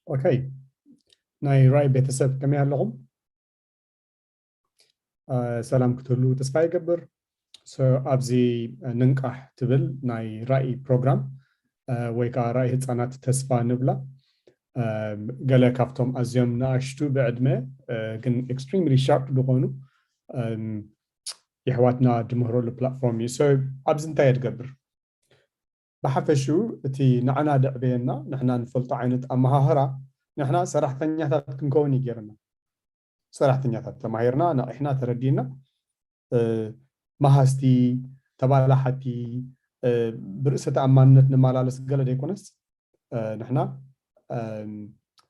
ኦኬ፣ ናይ ራእይ ቤተሰብ ከመይ ኣለኹም? ሰላም ክትህሉ ተስፋ ይገብር። ኣብዚ ንንቃሕ ትብል ናይ ራእይ ፕሮግራም ወይ ከዓ ራእይ ህፃናት ተስፋ ንብላ፣ ገለ ካብቶም ኣዝዮም ንኣሽቱ ብዕድመ ግን extremely sharp ዝኾኑ የሕዋትና ድምህረሉ ፕላትፎርም እዩ። ኣብዚ እንታይ እየ ትገብር? ብሓፈሽኡ እቲ ንዓና ደዕበየና ንሕና ንፈልጦ ዓይነት ኣመሃህራ ንሕና ሰራሕተኛታት ክንከውን እዩ ገይርና። ሰራሕተኛታት ተማሂርና ነቒሕና ተረዲእና መሃዝቲ፣ ተባላሓቲ፣ ብርእሰ ተኣማንነት ንመላለስ ገለ ዘይኮነስ ንሕና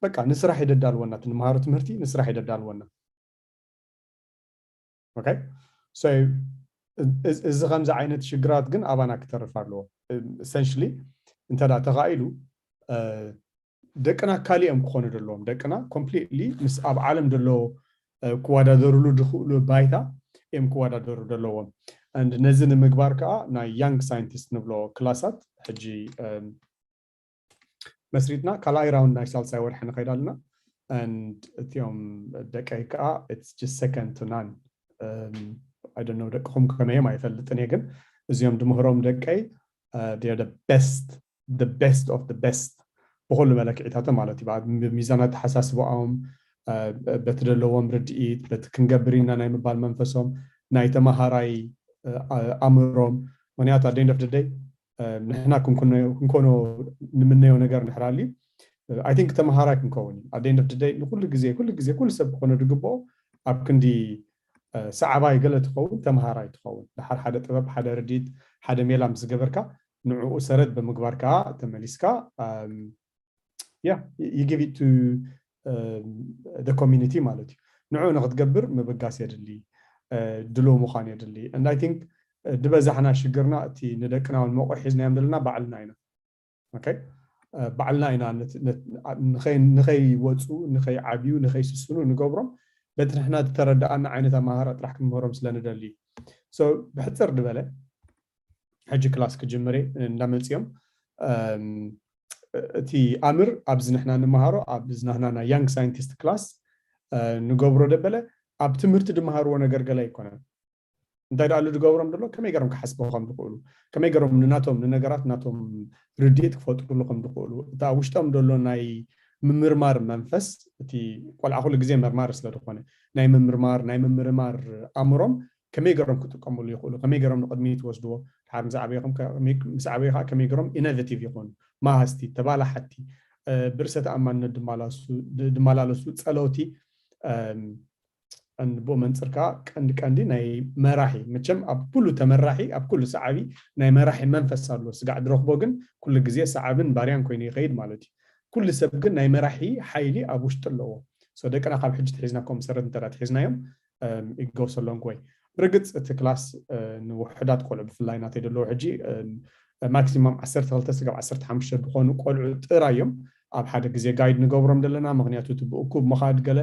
በቃ ንስራሕ ይደዳልወና፣ እቲ ንመሃሮ ትምህርቲ ንስራሕ ይደዳልወና። ኦኬ፣ እዚ ከምዚ ዓይነት ሽግራት ግን ኣባና ክተርፍ ኣለዎ። Essentially እንተ ተኻኢሉ ደቅና ካሊእ እዮም ክኾኑ ዘለዎም። ደቅና completely ምስ ኣብ ዓለም ዘሎ ክወዳደሩሉ ዝኽእሉ ባይታ እዮም ክወዳደሩ ዘለዎም። And ነዚ ንምግባር ከዓ ናይ young scientist ንብሎ ክላሳት ሕጂ መስሪትና ካልኣይ ራውንድ ናይ ሳልሳይ ወርሒ ንኸይድ ኣለና። And እቲኦም ደቀይ ከዓ it's just second to none። I don't know ደቅኹም ከመይ እዮም ኣይፈልጥን እየ፣ ግን እዚኦም ድምህሮም ደቀይ they're the best, the best of the best ብኩሉ መለክዒታቶም ማለት እዩ። ብሚዛን ኣተሓሳስባኦም፣ በቲ ዘለዎም ርድኢት፣ በቲ ክንገብር ኢና ናይ ምባል መንፈሶም፣ ናይ ተመሃራይ ኣእምሮም። ምክንያቱ at the end of the day ንሕና ክንኮኖ ንምነዮ ነገር እንድሕር ኣልዩ I think ተመሃራይ ክንከውን እዩ። At the end of the day ንኩሉ ግዜ ኩሉ ግዜ ኩሉ ሰብ ክኾኖ ዝግብኦ ኣብ ክንዲ ሰዓባይ ገለ ትኸውን፣ ተመሃራይ ትኸውን። ድሓር ሓደ ጥበብ፣ ሓደ ርድኢት፣ ሓደ ሜላ ምስ ገበርካ ንዕኡ ሰረት ብምግባር ከዓ ተመሊስካ yeah you give it to the community ማለት እዩ። ንዕኡ ንክትገብር ምብጋስ የድሊ፣ ድሉው ምዃን የድሊ። And I think ድበዛሕና ሽግርና እቲ ንደቅና እውን መቑሕ ሒዝናዮም ዘለና ባዕልና ኢና። ኦኬ፣ ባዕልና ኢና ንኸይወፁ፣ ንኸይዓብዩ፣ ንኸይስስኑ ንገብሮም በቲ ንሕና ዝተረዳኣና ዓይነት ኣመሃህራ ጥራሕ ክንምህሮም ስለ ንደሊ። ብሕፅር ዝበለ ሕጂ ክላስ ክጅምር እንዳመፅኦም እቲ ኣምር ኣብዚ ንሕና ንመሃሮ ኣብ ዝናህና ናይ young scientist ክላስ ንገብሮ ደበለ ኣብ ትምህርቲ ድመሃርዎ ነገር ገለ ኣይኮነን። እንታይ ደኣ ዝገብሮም ዘሎ ከመይ ገሮም ክሓስቡ ከም ዝኽእሉ፣ ከመይ ገሮም ንናቶም ንነገራት ናቶም ርድኢት ክፈጥሩሉ ከም ዝኽእሉ፣ እታ ውሽጦም ዘሎ ናይ ምምርማር መንፈስ፣ እቲ ቆልዓ ኩሉ ግዜ መርማሪ ስለ ዝኾነ ናይ ምምርማር ናይ ምምርማር ኣእምሮም ከመይ ገሮም ክጥቀምሉ ይኽእሉ፣ ከመይ ገሮም ንቕድሚት ይወስድዎ፣ ድሓር ምስ ዓበዩ ከዓ ከመይ ገሮም ኢኖቬቲቭ ይኾኑ፣ መሃዝቲ፣ ተባላሓቲ፣ ብርእሰ ተኣማንነት ድመላለሱ፣ ጸለውቲ፣ ብኡ መንፅር ከዓ ቀንዲ ቀንዲ ናይ መራሒ፣ መቸም ኣብ ኩሉ ተመራሒ ኣብ ኩሉ ሰዓቢ ናይ መራሒ መንፈስ ኣለዎ። ስጋዕ ድረኽቦ ግን ኩሉ ግዜ ሰዓብን ባርያን ኮይኑ ይኸይድ ማለት እዩ። ኩሉ ሰብ ግን ናይ መራሒ ሓይሊ ኣብ ውሽጢ ኣለዎ። ደቅና ካብ ሕጂ ትሒዝና ከም ሰረት እንተ ትሒዝናዮም it goes a long way። ብርግፅ እቲ ክላስ ንውሕዳት ቆልዑ ብፍላይ ናተይ ዘለዉ ሕጂ ማክሲማም ዓሰርተ ክልተ ስጋብ ዓሰርተ ሓሙሽተ ዝኾኑ ቆልዑ ጥራይ እዮም ኣብ ሓደ ግዜ ጋይድ ንገብሮም ዘለና። ምክንያቱ እቲ ብእኩብ ምኻድ ገለ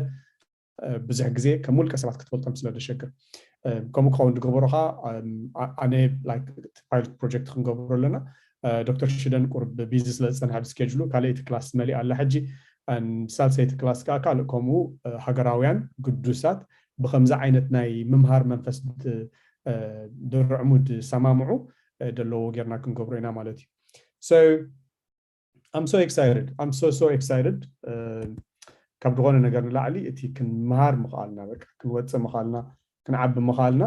ብዙሕ ግዜ ከም ውልቀ ሰባት ክትፈልጦም ስለ ዘሸግር፣ ከምኡ ክኸውን ዝገበሩኻ ኣነ ፓይለት ፕሮጀክት ክንገብሮ ኣለና። ዶክተር ሽደን ቁርብ ቢዚ ስለ ዝፀንሐ ብስኬጅሉ ካልኣይቲ ክላስ መሊኣ ኣላ ሕጂ። ሳልሰይቲ ክላስ ከዓ ካልእ ከምኡ ሃገራውያን ግዱሳት ብከምዚ ዓይነት ናይ ምምሃር መንፈስ ድርዕሙ ድሰማምዑ ዘለዎ ጌርና ክንገብሮ ኢና ማለት እዩ። I'm so excited, I'm so so excited። ካብ ዝኾነ ነገር ንላዕሊ እቲ ክንምሃር ምኽኣልና፣ በቃ ክንወፅእ ምኽኣልና፣ ክንዓቢ ምኽኣልና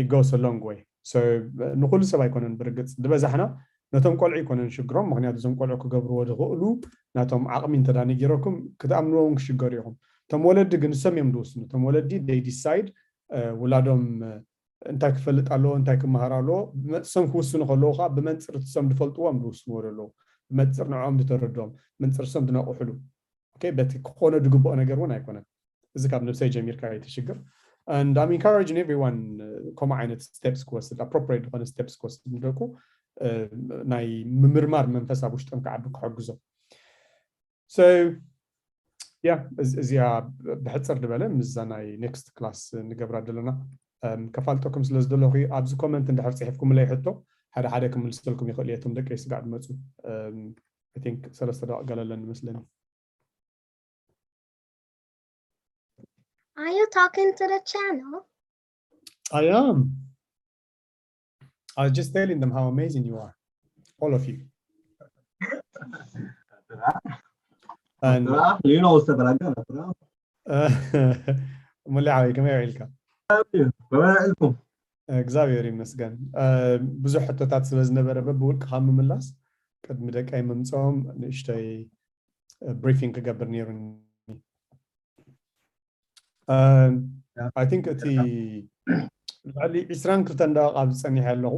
it goes a long way። ንኩሉ ሰብ ኣይኮነን ብርግፅ፣ ዝበዛሕና ነቶም ቆልዑ ኣይኮነን ሽግሮም። ምክንያቱ እዞም ቆልዑ ክገብርዎ ዝኽእሉ ናቶም ዓቕሚ እንተዳ ነጊረኩም ክትኣምንዎ እውን ክሽገሩ ኢኹም። እቶም ወለዲ ግን ንሶም እዮም ዝውስኑ። እቶም ወለዲ they decide ውላዶም እንታይ ክፈልጥ ኣለዎ፣ እንታይ ክመሃር ኣለዎ፣ ብመንፅር ሶም ክውስኑ ከለዉ ከዓ ብመንፅር እቲ ሶም ዝፈልጥዎም ዝውስንዎ ዘለዉ፣ ብመንፅር ንዕኦም ዝተረድኦም፣ መንፅር ሶም ዝነቕሕሉ፣ በቲ ክኾኖ ዝግብኦ ነገር እውን ኣይኮነን። እዚ ካብ ነብሰይ ጀሚርካ እዩ እቲ ሽግር። And I'm encouraging everyone ከምኡ ዓይነት ስቴፕስ ክወስድ፣ ኣፕሮፕሬት ዝኾነ ስቴፕስ ክወስድ ንደቁ ናይ ምምርማር መንፈስ ኣብ ውሽጦም ክዓቢ ክሕግዞም። So yeah እዚኣ ብሕፅር ዝበለ ምስዛ ናይ ኔክስት ክላስ ንገብራ ዘለና። ከፋልጠኩም ስለ ዝደለኹ ኣብዚ ኮመንት እንድሕር ፅሒፍኩምለይ ሕቶ ሓደ ሓደ ክምልሰልኩም ይኽእል እየ። እቶም ደቀይ ስጋዕ ዝመፁ I think ሰለስተ ደቂቕ ገለ ኣለኒ መስለኒ። Are you talking to the channel? I am. I was just telling them how amazing you are, all of you. And You know, stuff like that. ሙሌ ሓወይ ከመይ ውዒልካ? Where are you? እግዚኣብሔር ይመስገን። ብዙሕ ሕቶታት ስለ ዝነበረ በብውልቅኻ ምምላስ ቅድሚ ደቀይ ምምፅኦም ንእሽተይ ብሪፊንግ ክገብር ነይሩኒ። I think እቲ ልዕሊ ዕስራን ክልተን ደቂቃ ኣብዚ ፀኒሐ ኣለኹ።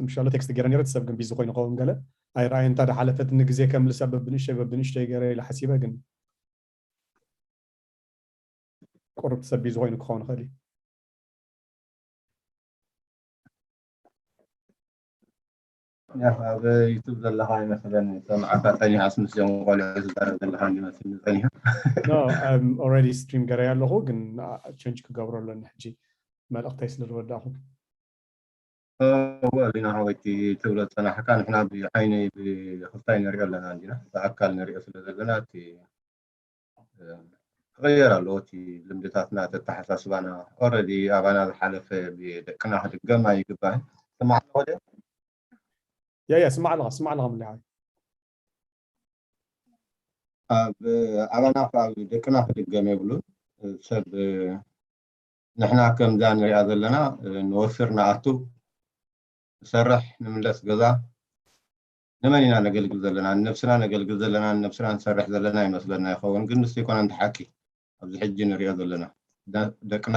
ምሻሎ ቴክስት ገይረ ነይረ፣ እቲ ሰብ ግን ቢዚ ኮይኑ ኸውን ገለ ኣይረኣየ። እንታ ዝሓለፈትኒ ግዜ ከምልሳ በብንእሽተይ በብንእሽተይ ገይረ ኢለ ሓሲበ፣ ግን ቁሩብ ሰብ ቢዚ ኮይኑ ክኸውን ይኽእል እዩ። ኣብ ዩቱብ ዘለኻ ይመስለኒ፣ ሰምዓካ ጸኒሓ፣ ምስ ዞም ቆልዑ ዝዛረብ ዘለኻ እንዲመስልኒ ጸኒሑ። No, I'm already stream ገይረ ኣለኹ፣ ግን ቸንጅ ክገብሮ ኣለኒ ሕጂ፣ መልእኽተይ ስለ ዝወዳእኹ። እወ፣ ሊና ሓወይቲ ትብሎ ጸናሕካ፣ ንሕና ብዓይኒ ብኽልታይ ንሪኦ ኣለና እንዲና፣ ብኣካል ንሪኦ ስለ ዘለና፣ እቲ ክቕየር ኣለዎ፣ እቲ ልምድታትና፣ ተተሓሳስባና። ኦረዲ ኣባና ዝሓለፈ ብደቅና ክድገም ኣይግባእን። ስማዕ ኣለኹ ድየ? ያ ያ ስማዕ ኣለኻ፣ ስማዕ ኣለኻ ሙሌ ሓወይ። ኣብ ኣባና ካብ ደቅና ክድገም የብሉን። ሰብ ንሕና ከምዛ ንሪኣ ዘለና ንወፍር ንኣቱ፣ ንሰርሕ፣ ንምለስ ገዛ። ንመን ኢና ነገልግል ዘለና? ንነብስና ነገልግል ዘለና፣ ንነብስና ንሰርሕ ዘለና ይመስለና ይኸውን፣ ግን ንሱ ይኮነን እቲ ሓቂ። ኣብዚ ሕጂ ንሪኦ ዘለና ደቅና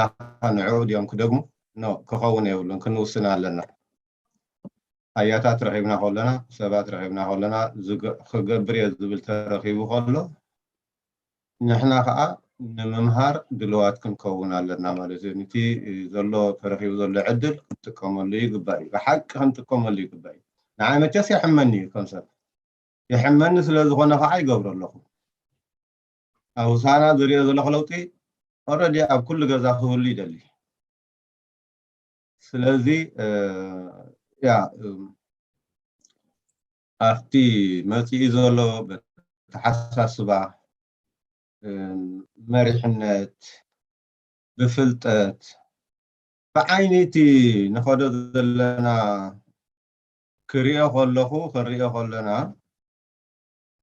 ንዕኡ ድዮም ክደግሙ? ኖ፣ ክኸውን የብሉን፣ ክንውስን ኣለና። ኣያታት ረኺብና ከለና፣ ሰባት ረኺብና ከለና፣ ክገብር እየ ዝብል ተረኺቡ ከሎ፣ ንሕና ከዓ ንምምሃር ድልዋት ክንከውን ኣለና ማለት እዩ። ነቲ ዘሎ ተረኺቡ ዘሎ ዕድል ክንጥቀመሉ ይግባእ እዩ። ብሓቂ ክንጥቀመሉ ይግባእ እዩ። ንዓይ መቸስ የሕመኒ እዩ ከም ሰብ። የሕመኒ ስለ ዝኾነ ከዓ ይገብሮ ኣለኹ። ኣብ ውሳና ዝሪኦ ዘለኹ ለውጢ ኦረዲ ኣብ ኩሉ ገዛ ክህሉ ይደሊ። ስለዚ ያ ኣብቲ መፂኡ ዘሎ ተሓሳስባ፣ መሪሕነት፣ ብፍልጠት፣ ብዓይኒ እቲ ንኸዶ ዘለና ክሪኦ ከለኹ፣ ክንሪኦ ከለና፣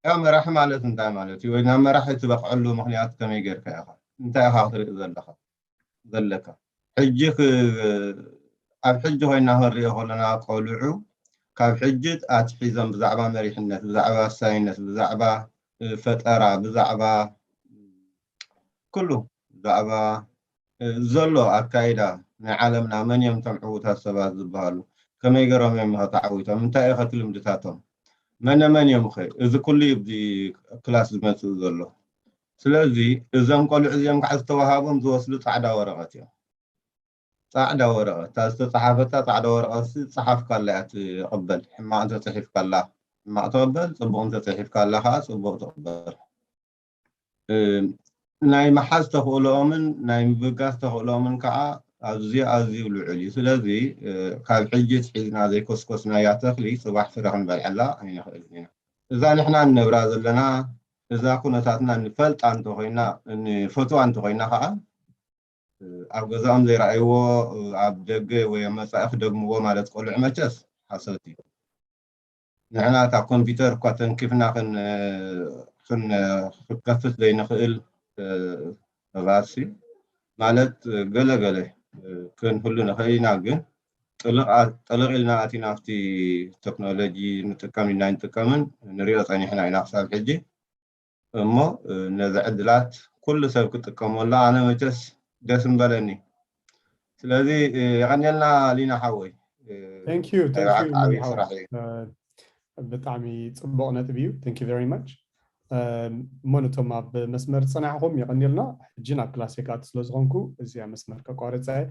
ያው መራሒ ማለት እንታይ ማለት እዩ? ወይ ናብ መራሒ ትበቕዐሉ ምኽንያት ከመይ ጌርካ ኢኻ? እንታይ ኢኻ ክትርኢ ዘለኻ? ዘለካ? ሕጂ ክ-፣ ኣብ ሕጂ ኮይና ክንሪኦ ከለና፣ ቆልዑ ካብ ሕጂ ኣትሒዞም ብዛዕባ መሪሕነት፣ ብዛዕባ ወሳኝነት፣ ብዛዕባ፣ እ፣ ፈጠራ፣ ብዛዕባ ኩሉ፣ ብዛዕባ፣ እ፣ ዘሎ ኣካይዳ ናይ ዓለምና፣ መን እዮም እቶም ዕዉታት ሰባት ዝበሃሉ? ከመይ ገይሮም እዮም ኸ ተዓዊቶም? እንታይ እዩ ኸ እቲ ልምድታቶም? መነ መን እዮም ኸ? እዚ ኩሉ እዩ ኣብዚ ክላስ ዝመጽእ ዘሎ። ስለዚ እዞም ቆልዑ እዚኦም ከዓ ዝተዋሃቦም ዝወስዱ ጻዕዳ ወረቐት እዮም። ጻዕዳ ወረቐት፣ እታ ዝተጻሓፈታ ጻዕዳ ወረቐት ሲ ጽሓፍካላ እያ ትቕበል። ሕማቕ እንተጽሒፍካላ ሕማቕ ትቕበል፣ ጽቡቕ እንተጽሒፍካላ ከዓ ጽቡቕ ትቕበል። እ፣ ናይ ምሓዝ ተኽእሎኦምን ናይ ምብጋስ ተኽእሎኦምን ከዓ ኣዝዩ ኣዝዩ ልዑል እዩ። ስለዚ፣ እ፣ ካብ ሕጂ ኣትሒዝና ዘይኮስኮስናያ ተኽሊ ጽባሕ ፍረ ክንበልዐላ ኣይንኽእልን ኢና። እዛ ንሕና እንነብራ ዘለና፣ እዛ ኩነታትና ንፈልጣ እንተኾይና፣ ንፈትዋ እንተኾይና ከዓ፣ እ፣ ኣብ ገዛኦም ዘይረኣይዎ፣ እ፣ ኣብ ደገ ወይ ኣብ መጻኢ ክደግምዎ ማለት ቆልዑ መቸስ ሓሶት እዩ። ንሕና እታ ኮምፒውተር እኳ ተንኪፍና ክን-፣ ክን-፣ ክንከፍት ዘይንኽእል፣ እ፣ ሰባት ሲ ማለት፣ እ፣ ገለ ገለ፣ እ፣ ክንህሉ ንኽእል ኢና፣ ግን ጥልቕ ኣ-፣ ጥልቕ ኢልና ኣቲና ኣብቲ ቴክኖሎጂ ንጥቀም ኢልና ኣይንጥቀምን፣ ንሪኦ ጸኒሕና ኢና ክሳብ ሕጂ። እሞ፣ እ፣ ነዚ ዕድላት ኩሉ ሰብ ክጥቀመሉ ኣነ መቸስ ደስ ምበለኒ። ስለዚ፣ እ፣ የቐንየልና ሊና ሓወይ። እ፣ Thank you, ናይ thank ባዕሉ you ዓብዪ ሙሌ ሓወይ። ስራሕ እዩ። እ፣ ብጣዕሚ ጽቡቕ ነጥቢ እዩ። Thank you very much። እ፣ እሞ ነቶም ኣብ መስመር ዝጸናሕኹም የቐንየልና። ሕጂ ናብ ክላስ የካእቲ ስለ ዝኾንኩ እዚኣ መስመር ከቋርጸ እየ።